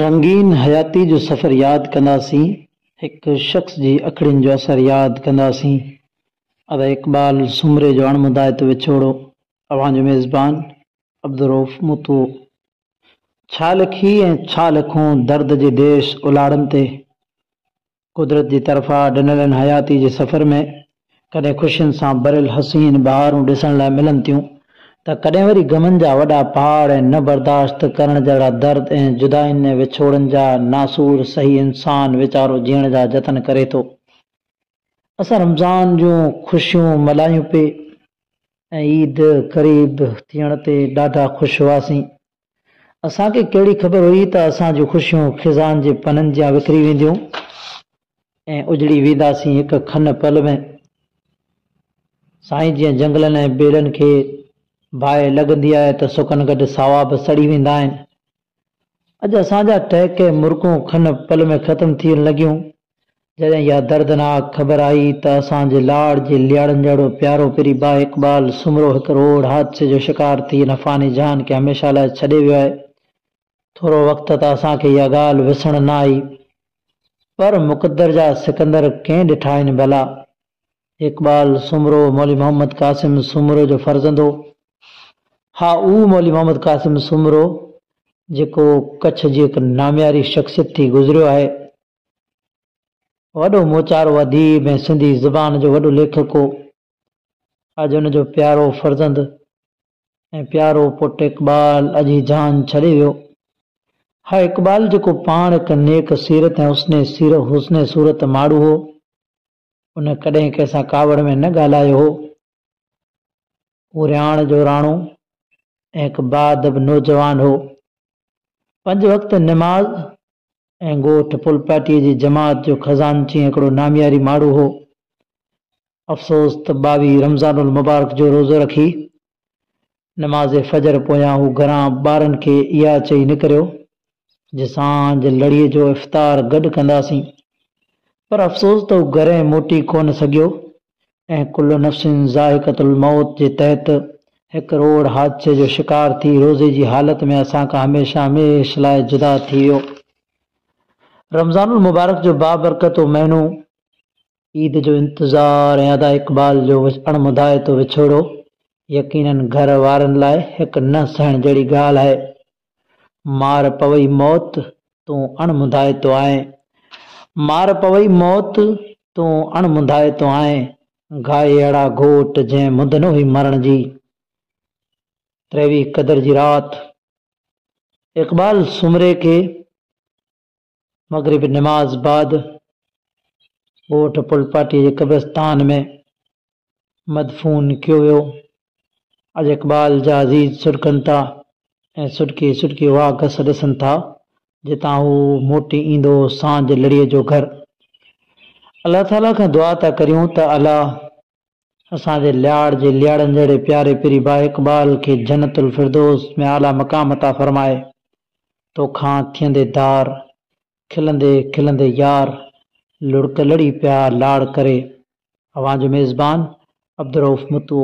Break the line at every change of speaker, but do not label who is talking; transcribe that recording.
رنگين حياتي جو سفر ياد ڪنداسين، هڪ شخص جي اکڙين جو اثر ياد ڪنداسين. ادا اقبال سومري جو اڻ مدائتو وڇوڙو. اوهان جو ميزبان عبدالرئوف متو. ڇا لکي ۽ ڇا لکون درد جي ديس الاڙن تي. قدرت جي طرفان ڏنل ان حياتي جي سفر ۾ ڪڏهن خوشين سان ڀريل حسين بهارون ڏسڻ لاء ملن ٿيون ته ڪڏهن وري غمن جا وڏا پهاڙ ۽ نه برداشت ڪرڻ جهڙا درد ۽ جدائين ۽ وڇوڙن جا ناسور سهي انسان ويچارو جيئڻ جا جتن ڪري ٿو. اسان رمضان جون خوشيون ملهايون پئي ۽ عيد قريب ٿيڻ تي ڏاڍا خوش هئاسين. اسان کي ڪهڙي خبر هئي ته اسان جون خوشيون خزان جي پنن جيان وکري وينديون ۽ اجڙي وينداسين هڪ کن پل ۾. سائين جيئن جنگلن ۽ ٻيلن کي باهه لڳندي آهي ته سڪن گڏ ساوا به سڙي ويندا آهن. اڄ اسان جا ٽهڪ ۽ مرڪون کن پل ۾ ختم ٿيڻ لڳيون. جڏهن اها دردناڪ خبر آئي ته اسان جي لاڙ جي لياڙن جهڙو پيارو پرين ڀاء اقبال سومرو هڪ روڊ حادثي جو شڪار ٿي هن فاني جهان کي هميشه لاء ڇڏي ويو آهي. ٿورو وقت ته اسان کي اها ڳالهه وسهڻ نه آئي. پر مقدر جا سڪندر ڪنهن ڏٺا آهن ڀلا؟ اقبال سومرو مولوي محمد قاسم سومرو جو فرزند هو. ها اهو مولوي محمد قاسم سومرو جيڪو ڪڇ جي هڪ نامياري شخصيت ٿي گذريو آهي. وڏو موچارو اديب ۽ سنڌي زبان جو وڏو ليکڪ هو. اڄ ان جو پيارو فرزند ۽ پيارو پٽ اقبال اڄ هي جهان ڇڏي ويو. ها اقبال جيڪو پاڻ هڪ نيڪ سيرت ۽ حسن صورت ماڻهو هو. ان ڪڏهن ڪنهن سان ڪاوڙ ۾ نه ڳالهايو هو. هو رهاڻ جو راڻو ۽ هڪ باادب نوجوان هو. پنج وقت نماز ۽ ڳوٺ پلپاٽيء جي جماعت جو خزانچي ۽ هڪڙو نامياري ماڻهو هو. افسوس ته ٻاويهه رمضان المبارڪ جو روزو رکي، نماز فجر پويان هو گهران ٻارن کي اها چئي نڪريو جي سانجهه لڙيء جو افطار گڏ ڪنداسين. پر افسوس ته هو گهرين موٽي ڪونه سگهيو ۽ ڪل نفس ذائقة الموت جي تحت هڪ روڊ حادثي جو شڪار ٿي روزي جي حالت ۾ اسان کان هميشه هميش لاء جدا ٿي ويو. رمضان المبارڪ جو بابرڪتو مهينو، عيد جو انتظار ۽ ادا اقبال جو اڻ مدائتو وڇوڙو يقينن گهر وارن لاء هڪ نه سهڻ جهڙي ڳالهه آهي. مار پوئي موت، تون اڻ مندائتو آهين. مار پوئي موت، تون اڻ مندائتو آهين. گهائي اهڙا گهوٽ، جنهن مند نه هئي مرڻ جي. تريويهه قدر جي رات، اقبال سومري کي مغرب نماز بعد ڳوٺ پلپاٽيء جي قبرستان ۾ مدفون ڪيو ويو. اڄ اقبال جا عزيز سڏڪن ٿا ۽ سڏڪي سڏڪي اها گس ڏسن ٿا، جتان هو موٽي ايندو هو سانجهه لڙيء جو گهر. الله تعاليٰ کان دعا ٿا ڪريون ته الله اسان جي لياڙ جي لياڙن جهڙي پياري پرين ڀاء اقبال کي جنت الفردوس ۾ اعليٰ مقام عطا فرمائي. توکان ٿيندي ڌار، کلندي کلندي يار، لڙڪ لڙي پيا لاڙ ڪري. اوهان جو ميزبان عبدالرئوف متو.